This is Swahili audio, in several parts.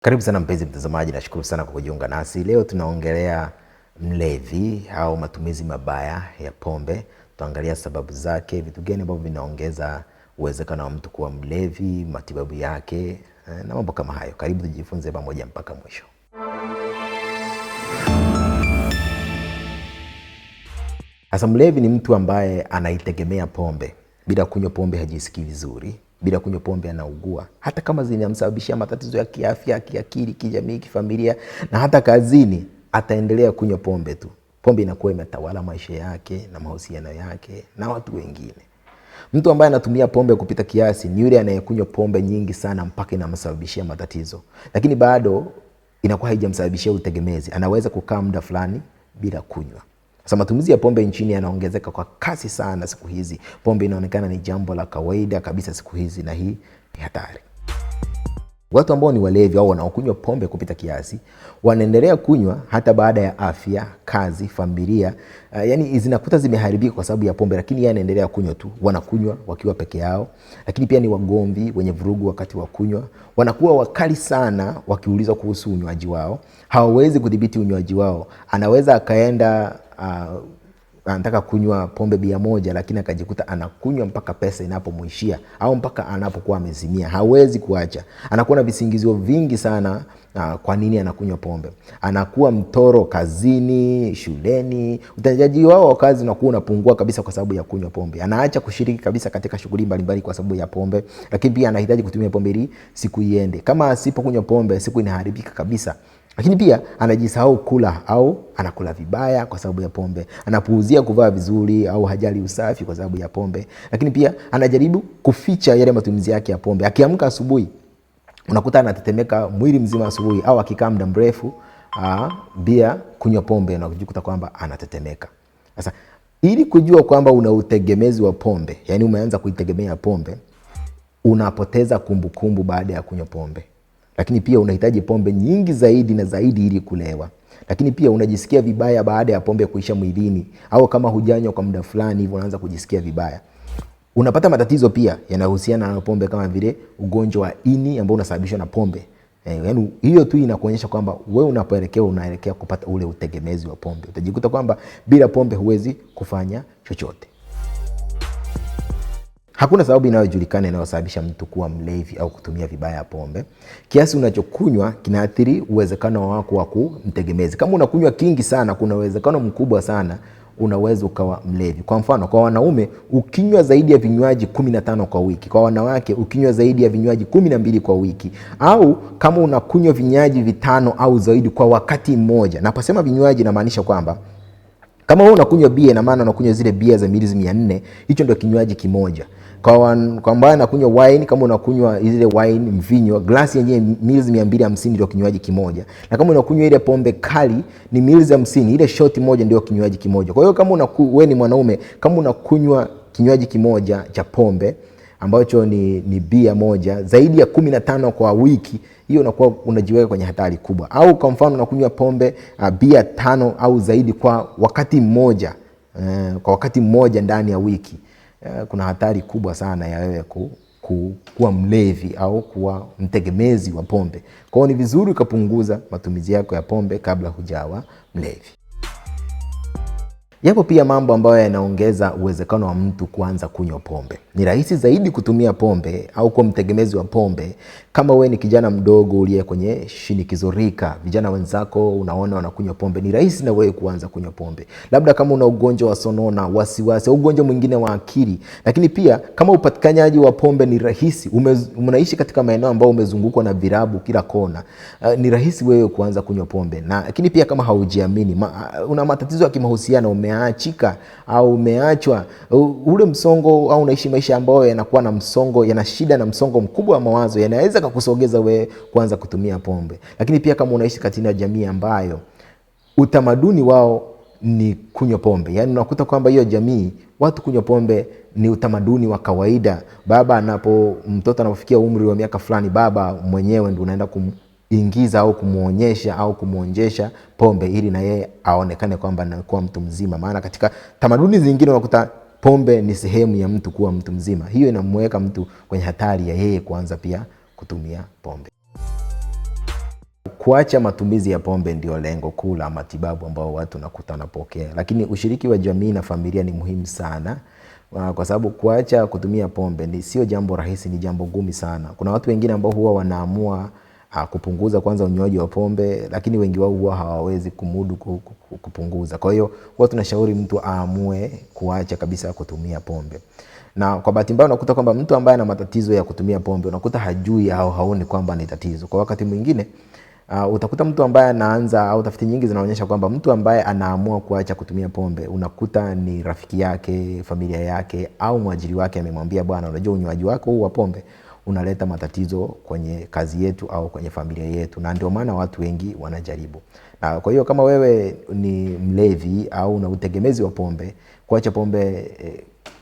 Karibu sana mpenzi mtazamaji, nashukuru sana kwa kujiunga nasi leo. Tunaongelea mlevi au matumizi mabaya ya pombe. Tutaangalia sababu zake, vitu gani ambavyo vinaongeza uwezekano wa mtu kuwa mlevi, matibabu yake na mambo kama hayo. Karibu tujifunze pamoja mpaka mwisho. Sasa mlevi ni mtu ambaye anaitegemea pombe. Bila kunywa pombe hajisikii vizuri, bila kunywa pombe anaugua, hata kama zinamsababishia matatizo ya kiafya, kiakili, kijamii, kifamilia na hata kazini, ataendelea kunywa pombe tu. Pombe inakuwa imetawala maisha yake na mahusiano yake na watu wengine. Mtu ambaye anatumia pombe kupita kiasi ni yule anayekunywa pombe nyingi sana mpaka inamsababishia matatizo, lakini bado inakuwa haijamsababishia utegemezi. Anaweza kukaa muda fulani bila kunywa. Sasa matumizi ya pombe nchini yanaongezeka kwa kasi sana siku hizi. Pombe inaonekana ni jambo la kawaida kabisa siku hizi, na hii ni hatari. Watu ambao ni walevi au wanaokunywa pombe kupita kiasi wanaendelea kunywa hata baada ya afya, kazi, familia, yani zinakuta zimeharibika kwa sababu ya pombe, lakini yeye anaendelea kunywa tu. Wanakunywa wakiwa peke yao, lakini pia ni wagomvi, wenye vurugu wakati wa kunywa. Wanakuwa wakali sana wakiulizwa kuhusu unywaji wao, hawawezi kudhibiti unywaji wao. Anaweza akaenda anataka kunywa pombe bia moja, lakini akajikuta anakunywa mpaka pesa inapomwishia au mpaka anapokuwa amezimia. Hawezi kuacha. Anakuwa na visingizio vingi sana kwa nini anakunywa pombe. Anakuwa mtoro kazini, shuleni. Utendaji wao wa kazi unakuwa unapungua kabisa kwa sababu ya kunywa pombe. Anaacha kushiriki kabisa katika shughuli mbalimbali kwa sababu ya pombe, lakini pia anahitaji kutumia pombe ili siku iende. Kama asipokunywa pombe, siku inaharibika kabisa. Lakini pia anajisahau kula au anakula vibaya kwa sababu ya pombe. Anapuuzia kuvaa vizuri au hajali usafi kwa sababu ya pombe. Lakini pia anajaribu kuficha yale matumizi yake ya pombe. Akiamka asubuhi unakuta anatetemeka mwili mzima asubuhi, au akikaa muda mrefu bia kunywa pombe na kujikuta kwamba anatetemeka. Sasa ili kujua kwamba una utegemezi wa pombe, yani umeanza kuitegemea pombe, unapoteza kumbukumbu baada ya kunywa pombe. Lakini pia unahitaji pombe nyingi zaidi na zaidi ili kulewa. Lakini pia unajisikia vibaya baada ya pombe kuisha mwilini, au kama hujanywa kwa muda fulani hivyo unaanza kujisikia vibaya. Unapata matatizo pia yanayohusiana na pombe kama vile ugonjwa wa ini ambao unasababishwa na pombe. Yaani hiyo tu inakuonyesha kwamba wewe unapoelekea unaelekea kupata ule utegemezi wa pombe. Utajikuta kwamba bila pombe huwezi kufanya chochote. Hakuna sababu inayojulikana inayosababisha mtu kuwa mlevi au kutumia vibaya pombe. Kiasi unachokunywa kinaathiri uwezekano wako wa kumtegemezi. Kama unakunywa kingi sana, kuna uwezekano mkubwa sana unaweza ukawa mlevi. Kwa mfano, kwa wanaume ukinywa zaidi ya vinywaji 15 kwa wiki, kwa wanawake ukinywa zaidi ya vinywaji 12 kwa wiki, au kama unakunywa vinywaji 5 au zaidi kwa wakati mmoja. Naposema vinywaji namaanisha kwamba kama wewe unakunywa bia, ina maana unakunywa zile bia za mililita 400, hicho ndio kinywaji kimoja. Kwa ambaye anakunywa wine, kama unakunywa ile wine mvinyo, glasi yenyewe mililita 250 ndio kinywaji kimoja. Na kama unakunywa ile pombe kali ni mililita 50, ile shot moja ndio kinywaji kimoja. Kwa hiyo kama wewe ni mwanaume, kama unakunywa kinywaji kimoja cha pombe ambacho ni bia moja zaidi ya 15 kwa wiki, hiyo unakuwa unajiweka kwenye hatari kubwa. Au kwa mfano unakunywa pombe bia 5 au zaidi kwa wakati mmoja, kwa wakati mmoja ndani ya wiki, kuna hatari kubwa sana ya wewe kuwa mlevi au kuwa mtegemezi wa pombe. Kwa hiyo ni vizuri ukapunguza matumizi yako ya pombe kabla hujawa mlevi. Yapo pia mambo ambayo yanaongeza uwezekano wa mtu kuanza kunywa pombe. Ni rahisi zaidi kutumia pombe au kuwa mtegemezi wa pombe kama wewe ni kijana mdogo uliye kwenye shinikizo rika. Vijana wenzako unaona wanakunywa pombe, ni rahisi na wewe kuanza kunywa pombe. Labda kama una ugonjwa wa sonona, wasiwasi, au ugonjwa mwingine wa akili. Lakini pia kama upatikanaji wa pombe ni rahisi, unaishi katika maeneo ambayo umezungukwa na virabu kila kona, ni rahisi wewe kuanza kunywa pombe. Na lakini pia kama haujiamini, una matatizo ya kimahusiano, umeachika au umeachwa, ule msongo au unaishi maisha ambayo yanakuwa na msongo, yana shida na msongo mkubwa wa mawazo, yanaweza kukusogeza wewe kuanza kutumia pombe. Lakini pia kama unaishi katika jamii ambayo utamaduni wao ni kunywa pombe, yani unakuta kwamba hiyo jamii watu kunywa pombe ni utamaduni wa kawaida. Baba anapo, mtoto anapofikia umri wa miaka fulani, baba mwenyewe ndio unaenda ingiza au kumuonyesha au kumuonjesha pombe ili na yeye aonekane kwamba anakuwa mtu mzima. Maana katika tamaduni zingine unakuta pombe ni sehemu ya mtu kuwa mtu mzima. Hiyo inamweka mtu kwenye hatari ya yeye kuanza pia kutumia pombe. Kuacha matumizi ya pombe ndio lengo kuu la matibabu ambao watu nakuta wanapokea, lakini ushiriki wa jamii na familia ni muhimu sana, kwa sababu kuacha kutumia pombe ni sio jambo rahisi, ni jambo gumu sana. Kuna watu wengine ambao huwa wanaamua kupunguza kwanza unywaji wa pombe, lakini wengi wao huwa hawawezi kumudu kupunguza. Kwa hiyo huwa tunashauri mtu aamue kuacha kabisa kutumia pombe. Na kwa bahati mbaya unakuta kwamba mtu ambaye ana matatizo ya kutumia pombe unakuta hajui au haoni kwamba ni tatizo. Kwa wakati mwingine utakuta mtu ambaye anaanza au tafiti nyingi zinaonyesha kwamba mtu ambaye anaamua kuacha kutumia pombe unakuta ni rafiki yake, familia yake au mwajiri wake amemwambia, bwana, unajua unywaji wako huu wa pombe unaleta matatizo kwenye kazi yetu au kwenye familia yetu, na ndio maana watu wengi wanajaribu. Na kwa hiyo kama wewe ni mlevi au una utegemezi wa pombe, kuacha pombe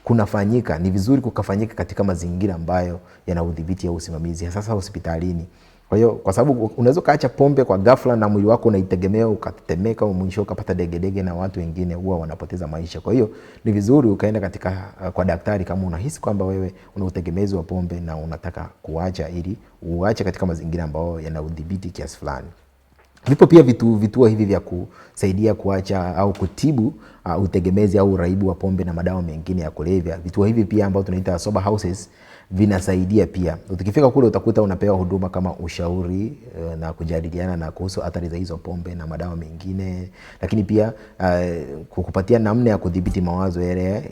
kunafanyika, ni vizuri kukafanyika katika mazingira ambayo yana udhibiti au usimamizi, hasa hospitalini. Kwa hiyo kwa sababu unaweza ukaacha pombe kwa ghafla na mwili wako unaitegemea ukatetemeka, mwisho ukapata degedege na watu wengine huwa wanapoteza maisha. Kwa hiyo ni vizuri ukaenda katika kwa daktari kama unahisi kwamba wewe una utegemezi wa pombe na unataka kuacha, ili uache katika mazingira ambayo yana udhibiti kiasi fulani. Vipo pia vituo hivi vya kusaidia kuacha au kutibu utegemezi au uraibu wa pombe na madawa mengine ya kulevya. Vituo hivi pia ambao tunaita sober houses vinasaidia pia. Ukifika kule utakuta unapewa huduma kama ushauri na kujadiliana na kuhusu athari za hizo pombe na madawa mengine, lakini pia kukupatia namna ya kudhibiti mawazo yale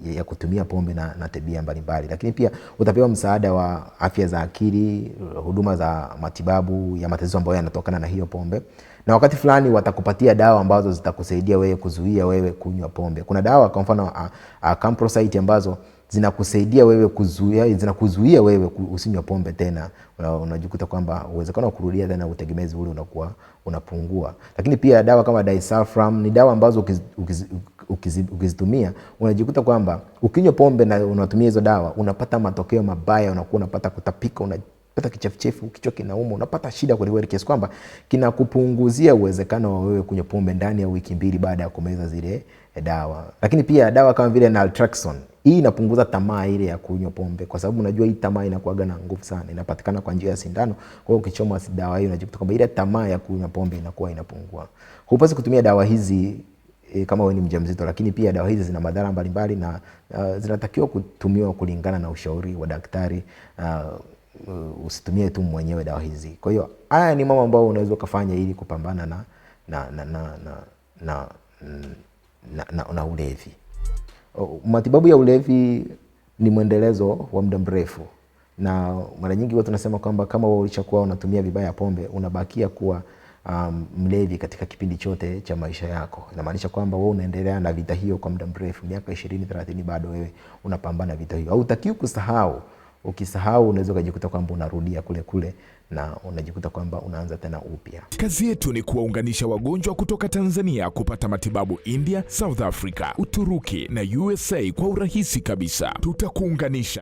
ya kutumia pombe na tabia mbalimbali. Lakini pia utapewa msaada wa afya za akili, huduma za matibabu ya matatizo ambayo yanatokana na hiyo pombe, na wakati fulani watakupatia dawa ambazo zitakusaidia wewe kuzuia wewe kunywa pombe. Kuna dawa kwa mfano Acamprosate ambazo zinakusaidia wewe kuzuia, zinakuzuia wewe usinywe pombe tena. Unajikuta kwamba uwezekano wa kurudia tena utegemezi ule unakuwa unapungua. Lakini pia dawa kama disulfiram ni dawa ambazo ukizitumia unajikuta kwamba ukinywa pombe na unatumia hizo dawa unapata matokeo mabaya, unakuwa unapata kutapika, unapata kichefuchefu, kichwa kinauma, unapata shida kweli kweli, kiasi kwamba kinakupunguzia uwezekano wa wewe kunywa pombe ndani ya wiki 2 baada ya kumeza zile dawa. Lakini pia dawa kama vile naltrexone, hii inapunguza tamaa ile ya kunywa pombe, kwa sababu unajua hii tamaa inakuwaga na nguvu sana, inapatikana kwa njia ya sindano. Kwa hiyo ukichoma dawa hii unajikuta kwamba ile tamaa ya kunywa pombe inakuwa inapungua. Hupaswi kutumia dawa hizi kama wewe ni mjamzito, lakini pia dawa hizi zina madhara mbalimbali na zinatakiwa kutumiwa kulingana na ushauri wa daktari. Usitumie tu mwenyewe dawa hizi. Kwa hiyo haya ni mambo ambayo unaweza ukafanya ili kupambana na ulevi. Matibabu ya ulevi ni mwendelezo wa muda mrefu, na mara nyingi watu wanasema kwamba kama wewe ulishakuwa unatumia vibaya pombe unabakia kuwa mlevi katika kipindi chote cha maisha yako. Inamaanisha kwamba wewe unaendelea na vita hiyo kwa muda mrefu, miaka 20, 30 bado wewe unapambana vita hiyo. Hautakiwi kusahau. Ukisahau unaweza ukajikuta kwamba unarudia kule kule na unajikuta kwamba unaanza tena upya. Kazi yetu ni kuwaunganisha wagonjwa kutoka Tanzania kupata matibabu India, South Africa, Uturuki na USA kwa urahisi kabisa. Tutakuunganisha.